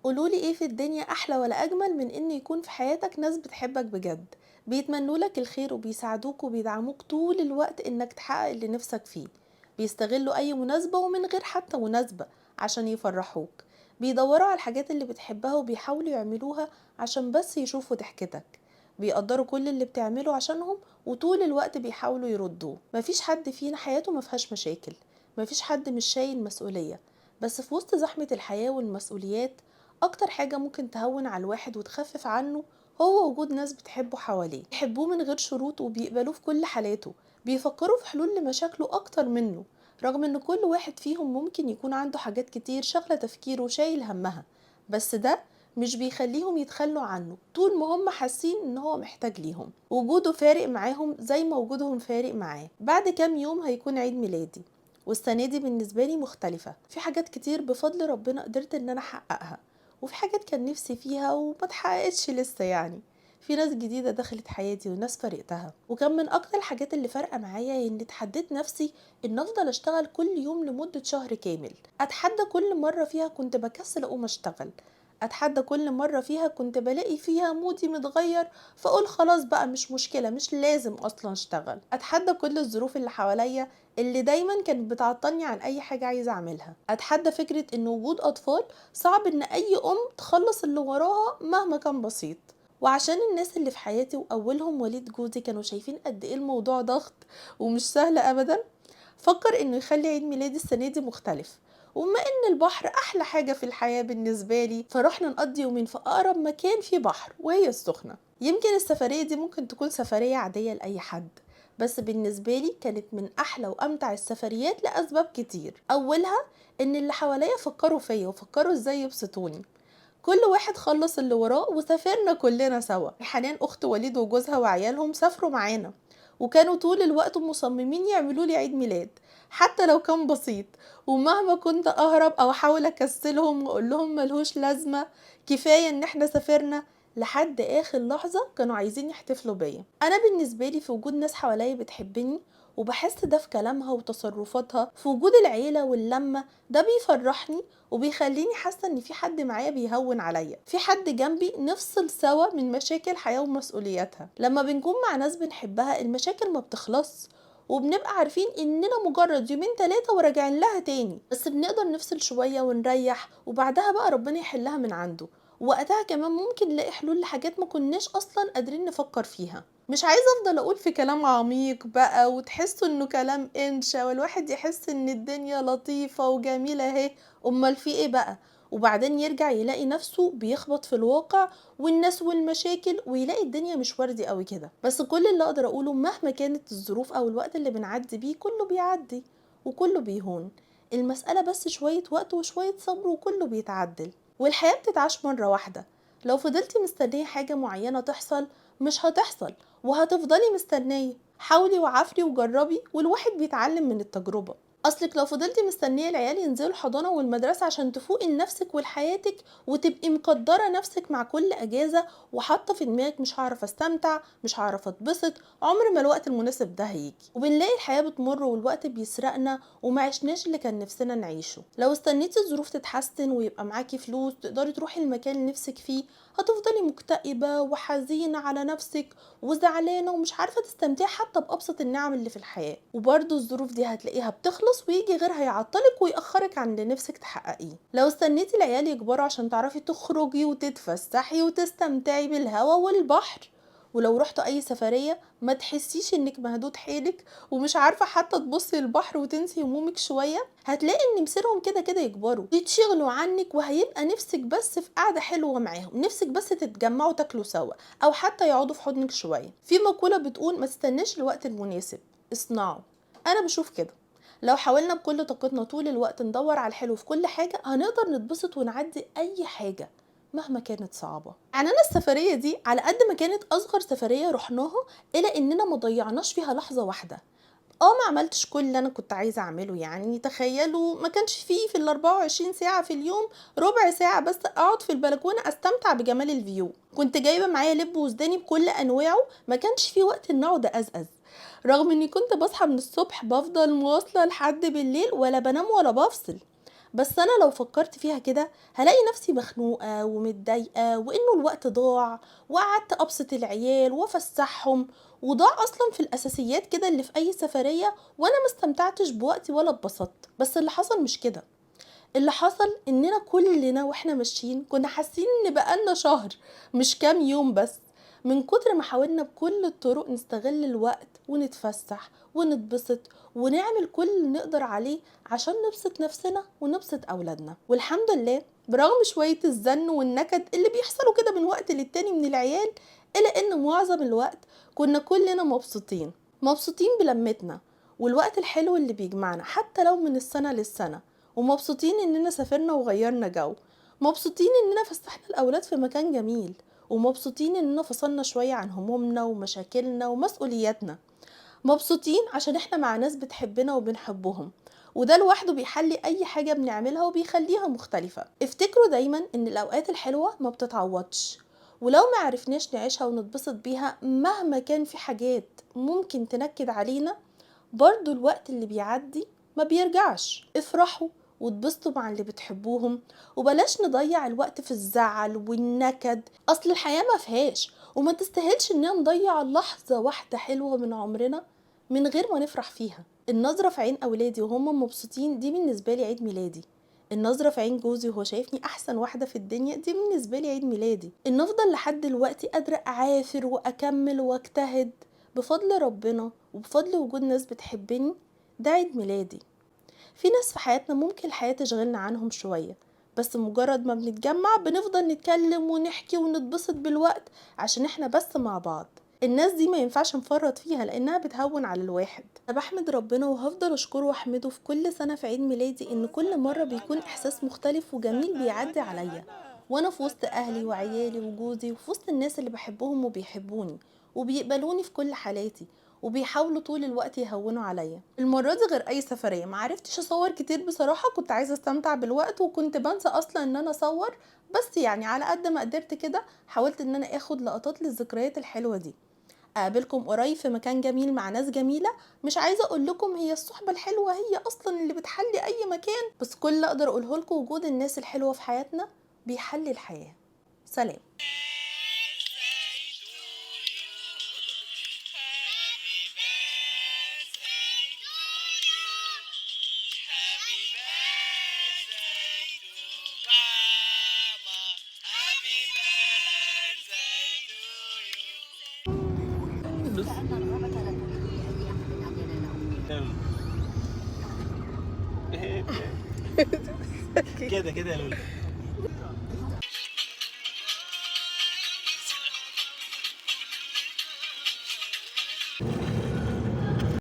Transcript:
قولوا لي إيه في الدنيا أحلى ولا أجمل من إن يكون في حياتك ناس بتحبك بجد، بيتمنوا لك الخير وبيساعدوك وبيدعموك طول الوقت إنك تحقق اللي نفسك فيه، بيستغلوا أي مناسبة ومن غير حتى مناسبة عشان يفرحوك، بيدوروا على الحاجات اللي بتحبها وبيحاولوا يعملوها عشان بس يشوفوا ضحكتك، بيقدروا كل اللي بتعمله عشانهم وطول الوقت بيحاولوا يردوه. مفيش حد فينا حياته مفيهاش مشاكل، مفيش حد مش شايل مسؤولية، بس في وسط زحمة الحياة والمسؤوليات أكتر حاجة ممكن تهون على الواحد وتخفف عنه هو وجود ناس بتحبه حواليه، بيحبوه من غير شروط وبيقبلوه في كل حالاته، بيفكروا في حلول لمشاكله أكتر منه، رغم إن كل واحد فيهم ممكن يكون عنده حاجات كتير شاغلة تفكيره وشايل همها، بس ده مش بيخليهم يتخلوا عنه طول ما هم حاسين إن هو محتاج ليهم. وجوده فارق معاهم زي ما وجودهم فارق معاه. بعد كام يوم هيكون عيد ميلادي، والسنة دي بالنسبة لي مختلفة، في حاجات كتير بفضل ربنا قدرت إن أنا أحققها، وفي حاجات كان نفسي فيها وما اتحققتش لسه. يعني في ناس جديدة دخلت حياتي وناس فارقتها، وكان من أكتر الحاجات اللي فارقة معايا إن اتحديت نفسي إن أفضل أشتغل كل يوم لمدة شهر كامل. أتحدى كل مرة فيها كنت بكسل أقوم أشتغل، أتحدى كل مرة فيها كنت بلاقي فيها مودي متغير فأقول خلاص بقى مش مشكلة، مش لازم أصلا أشتغل. أتحدى كل الظروف اللي حواليا اللي دايما كانت بتعطلني عن أي حاجة عايزة أعملها. أتحدى فكرة إن وجود أطفال صعب إن أي أم تخلص اللي وراها مهما كان بسيط. وعشان الناس اللي في حياتي وأولهم وليد جوزي كانوا شايفين قد إيه الموضوع ضغط ومش سهل أبدا، فكر إنه يخلي عيد ميلادي السنة دي مختلف. وما إن البحر أحلى حاجة في الحياة بالنسبة لي، فروحنا نقضي يومين في أقرب مكان فيه بحر وهي السخنة. يمكن السفرية دي ممكن تكون سفرية عادية لأي حد، بس بالنسبة لي كانت من أحلى وأمتع السفريات لأسباب كتير. أولها إن اللي حواليا فكروا فيا وفكروا إزاي يبسطوني، كل واحد خلص اللي وراه وسافرنا كلنا سوا. حنان أخت وليد وجوزها وعيالهم سافروا معانا، وكانوا طول الوقت مصممين يعملوا لي عيد ميلاد حتى لو كان بسيط، ومهما كنت أهرب أو أحاول أكسلهم وأقول لهم ملهوش لازمة، كفاية إن إحنا سافرنا، لحد آخر لحظة كانوا عايزين يحتفلوا بيا. أنا بالنسبة لي في وجود ناس حواليا بتحبني وبحس ده في كلامها وتصرفاتها، في وجود العيلة واللمة، ده بيفرحني وبيخليني حاسة إن في حد معايا بيهون عليا، في حد جنبي نفصل سوا من مشاكل الحياة ومسؤولياتها. لما بنكون مع ناس بنحبها المشاكل ما بتخلص، وبنبقى عارفين إننا مجرد يومين 3 وراجعين لها تاني، بس بنقدر نفصل شوية ونريح، وبعدها بقى ربنا يحلها من عنده. وقتها كمان ممكن نلاقي حلول لحاجات ما كناش أصلاً قادرين نفكر فيها. مش عايزة أفضل أقول في كلام عميق بقى وتحسوا إنه كلام إنشا والواحد يحس إن الدنيا لطيفة وجميلة أهي، أمال في إيه بقى؟ وبعدين يرجع يلاقي نفسه بيخبط في الواقع والناس والمشاكل ويلاقي الدنيا مش وردي قوي كده. بس كل اللي أقدر أقوله مهما كانت الظروف أو الوقت اللي بنعدي بيه كله بيعدي وكله بيهون، المسألة بس شوية وقت وشوية صبر وكله بيتعدل. والحياة بتتعاش مرة واحدة، لو فضلتي مستنية حاجة معينة تحصل مش هتحصل وهتفضلي مستنية. حاولي وعافري وجربي، والواحد بيتعلم من التجربة. أصلك لو فضلتي مستنية العيال ينزلوا الحضانة والمدرسة عشان تفوقي لنفسك ولحياتك وتبقي مقدرة نفسك مع كل أجازة وحاطة في دماغك مش هعرف أستمتع مش هعرف أتبسط، عمر ما الوقت المناسب ده هيجي. وبنلاقي الحياة بتمر والوقت بيسرقنا وما عشناش اللي كان نفسنا نعيشه. لو استنيتي الظروف تتحسن ويبقى معاكي فلوس تقدري تروحي المكان اللي نفسك فيه، هتفضلي مكتئبة وحزينة على نفسك وزعلانة ومش عارفة تستمتعي حتى بأبسط النعم اللي في الحياة. وبرضه الظروف دي هتلاقيها بتخلص ويجي غيرها يعطلك ويأخرك عن اللي نفسك تحققيه. لو استنيتي العيال يكبروا عشان تعرفي تخرجي وتتفسحي وتستمتعي بالهوا والبحر، ولو رحتوا اي سفرية ما تحسيش انك مهدود حيلك ومش عارفة حتى تبصي للبحر وتنسي همومك شوية، هتلاقي ان مصيرهم كده كده يكبروا يتشغلوا عنك، وهيبقى نفسك بس في قعدة حلوة معاهم، نفسك بس تتجمعوا تاكلوا سوا او حتى يقعدوا في حضنك شوية. في مقولة بتقول ما تستناش الوقت المناسب، اصنعه. انا بشوف كده، لو حاولنا بكل طاقتنا طول الوقت ندور على الحلو في كل حاجة هنقدر نتبسط ونعدي أي حاجة مهما كانت صعبة. يعني أنا السفرية دي على قد ما كانت أصغر سفرية رحناها إلا إننا ما ضيعناش فيها لحظة واحدة. ما عملتش كل اللي أنا كنت عايزة أعمله، يعني تخيلوا ما كانش فيه في الأربعة وعشرين ساعة في اليوم ربع ساعة بس أقعد في البلكونة أستمتع بجمال ال view. كنت جايبة معايا لب وسوداني بكل أنواعه، ما كانش فيه وقت إن أقعد أزأز، رغم إني كنت بصحى من الصبح بفضل مواصلة لحد بالليل ولا بنام ولا بفصل. بس أنا لو فكرت فيها كده هلاقي نفسي مخنوقة ومتضايقة، وإنه الوقت ضاع وقعدت أبسط العيال وأفسحهم وضاع أصلا في الأساسيات كده اللي في أي سفرية، وأنا ما استمتعتش بوقتي ولا اتبسطت. بس اللي حصل مش كده، اللي حصل إننا كلنا وإحنا ماشيين كنا حاسين إن بقالنا شهر مش كام يوم بس، من كتر ما حاولنا بكل الطرق نستغل الوقت ونتفسح ونتبسط ونعمل كل اللي نقدر عليه عشان نبسط نفسنا ونبسط أولادنا. والحمد لله برغم شوية الزن والنكد اللي بيحصلوا كده من وقت للتاني من العيال، إلا إن معظم الوقت كنا كلنا مبسوطين، مبسوطين بلمتنا والوقت الحلو اللي بيجمعنا حتى لو من السنة للسنة، ومبسوطين إننا سافرنا وغيرنا جو، مبسوطين إننا فسحنا الأولاد في مكان جميل، ومبسوطين إننا فصلنا شوية عن همومنا ومشاكلنا ومسؤولياتنا، مبسوطين عشان إحنا مع ناس بتحبنا وبنحبهم، وده لوحده بيحلي أي حاجة بنعملها وبيخليها مختلفة. افتكروا دايما إن الأوقات الحلوة ما بتتعوضش، ولو ما عرفناش نعيشها ونتبسط بيها مهما كان في حاجات ممكن تنكد علينا، برضو الوقت اللي بيعدي ما بيرجعش. افرحوا واتبسطوا مع اللي بتحبوهم، وبلاش نضيع الوقت في الزعل والنكد، اصل الحياة ما فيهاش وما تستاهلش اننا نضيع لحظة واحدة حلوة من عمرنا من غير ما نفرح فيها. النظرة في عين اولادي وهم مبسوطين دي بالنسبة لي عيد ميلادي، النظرة في عين جوزي وهو شايفني احسن واحدة في الدنيا دي بالنسبة لي عيد ميلادي. ان افضل لحد دلوقتي قادرة اعافر واكمل واجتهد بفضل ربنا وبفضل وجود ناس بتحبني، ده عيد ميلادي. في ناس في حياتنا ممكن الحياة تشغلنا عنهم شوية، بس مجرد ما بنتجمع بنفضل نتكلم ونحكي ونتبسط بالوقت عشان احنا بس مع بعض. الناس دي ما ينفعش نفرط فيها لانها بتهون على الواحد. انا بحمد ربنا وهفضل اشكره واحمده في كل سنة في عيد ميلادي ان كل مرة بيكون احساس مختلف وجميل بيعدي عليا وانا في وسط اهلي وعيالي وجوزي وفي وسط الناس اللي بحبهم وبيحبوني وبيقبلوني في كل حالاتي وبيحاولوا طول الوقت يهونوا عليا. المرة دي غير اي سفرية ما عرفتش اصور كتير بصراحة، كنت عايزه استمتع بالوقت وكنت بنسى اصلا ان انا اصور، بس يعني على قد ما قدرت كده حاولت ان انا اخد لقطات للذكريات الحلوة دي. اقابلكم قريب في مكان جميل مع ناس جميلة، مش عايزه اقول لكم هي الصحبة الحلوة هي اصلا اللي بتحلي اي مكان، بس كل اللي اقدر اقوله لكم وجود الناس الحلوة في حياتنا بيحلي الحياة. سلام. كده كده يا لولا.